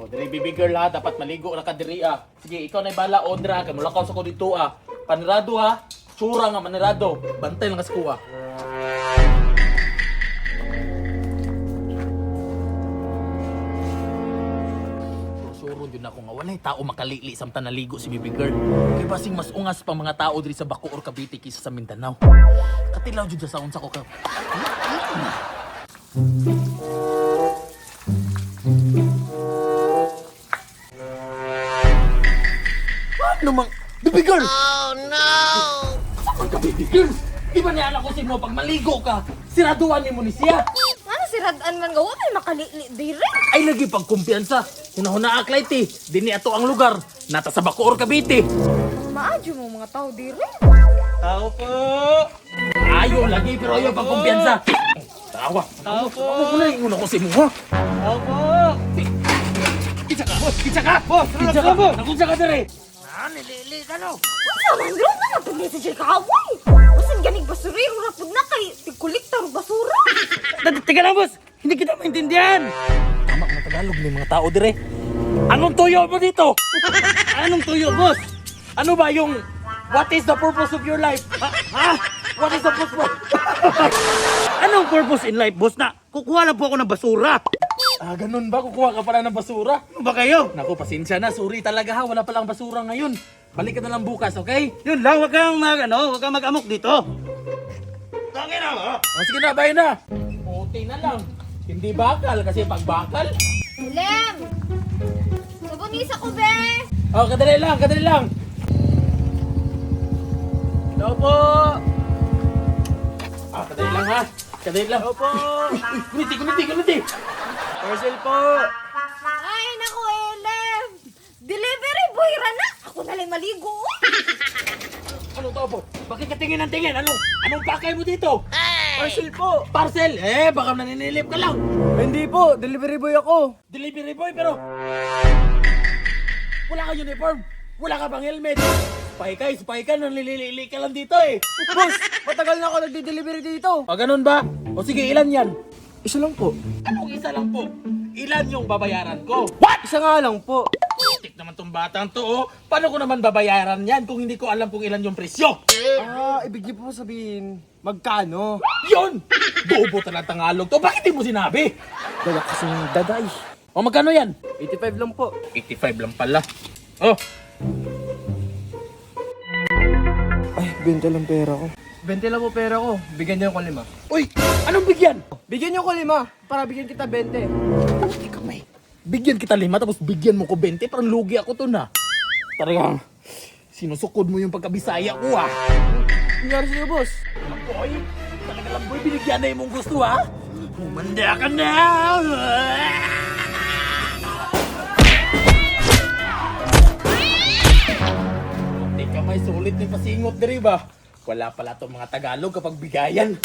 Oh, diri baby girl ha, dapat maligo ra ka diri ah. Sige, ikaw na bala Ondra, kay mulakaw sa ko dito ah. Panirado ha. Tsura nga manirado. Bantay lang ka sa kuha. Suro yun ako nga walay tao makalili samtang naligo si baby girl. Kay basing mas ungas pa mga tao diri sa Bacoor, Cavite kaysa sa Mindanao. Katilaw jud sa unsa ko ka. Ano mang baby girl? Oh no! Saan ka baby girl? Di ba niya anak ko si mo pag maligo ka, siraduan ni mo ni siya. Ano si Radan man gawa may makalili dire. Ay lagi pagkumpiyansa. Hunahuna aklayt eh. Dini ato ang lugar. Nata sa Bacoor, Cavite. Maadyo mo mga tao dire. Tao po! Ayo lagi pero ayaw pagkumpiyansa. Tawa. Tao po! Ano na ingon ako sa imo ha? Tao po! Kitsa ka! Kitsa ka! Boss, relax Kitsa ka! lang po! Nakunsa ka dire! Unsa man ro na pud ni sa kaaway. Basin ganig basurero ra pud na kay tigkolekta og basura. Teka lang, boss! Hindi kita maintindihan! Tama ka na Tagalog ni mga tao dire. Anong tuyo mo dito? Anong tuyo, boss? Ano ba yung what is the purpose of your life? Ha? Ha? What is the purpose? Anong purpose in life, boss? Na kukuha lang po ako ng basura. Ah, ganun ba? Kukuha ka pala ng basura? Ano ba kayo? Naku, pasensya na. Sorry talaga ha. Wala palang basura ngayon. Balik ka na lang bukas, okay? Yun lang, wag kang mag, ano, wag kang mag-amok dito. Tangina mo! Oh, sige na, bye na. Buti na lang. Hindi bakal kasi pag bakal. Lem. Sabonisa ko be. Oh, kadali lang, kadali lang. Tao po! Ah, kadali lang ha. Kadali lang. Tao po! Uy, uy, kuniti, kuniti, kuniti. Parcel po! Ay nako Elem. Delivery boy ra na. Ako na lang maligo. oy. Ano to po? Bakit ka tingin ng tingin? Anong, anong pakay mo dito? Parcel po! Parcel! Eh, baka naninilip ka lang. Hindi po, delivery boy ako. Delivery boy, pero... Wala kang uniform. Wala ka bang helmet. Spy ka, spy ka. Nanlilili ka lang dito eh. Boss, matagal na ako nagde-delivery dito. O, ganun ba? O sige, ilan yan? Isa lang po. Anong isa lang po? Ilan yung babayaran ko? What? Isa nga lang po. Putik naman tong batang to, oh. Paano ko naman babayaran yan kung hindi ko alam kung ilan yung presyo? Ah, ibig niyo po sabihin, magkano? Yun! Bobo talaga Tagalog to. Bakit di mo sinabi? Dala kasing daday. O, magkano yan? 85 lang po. 85 lang pala. Oh, Ay, 20 lang pera ko. 20 lang po pera ko. Bigyan niyo ko lima. uy! Anong bigyan? Bigyan niyo ko lima para bigyan kita 20. Puti ka, may. Bigyan kita lima, tapos bigyan mo ko 20. Parang lugi ako to na. Talagang, sinusukod mo yung pagkabisaya ko, ah. Nangyari sa'yo, boss? Boy, talaga lang, boy, binigyan na yung mong gusto, ah. Humanda ka na! Hindi ka may sulit ni pasingot diri ba? Wala pala tong mga Tagalog kapag bigayan.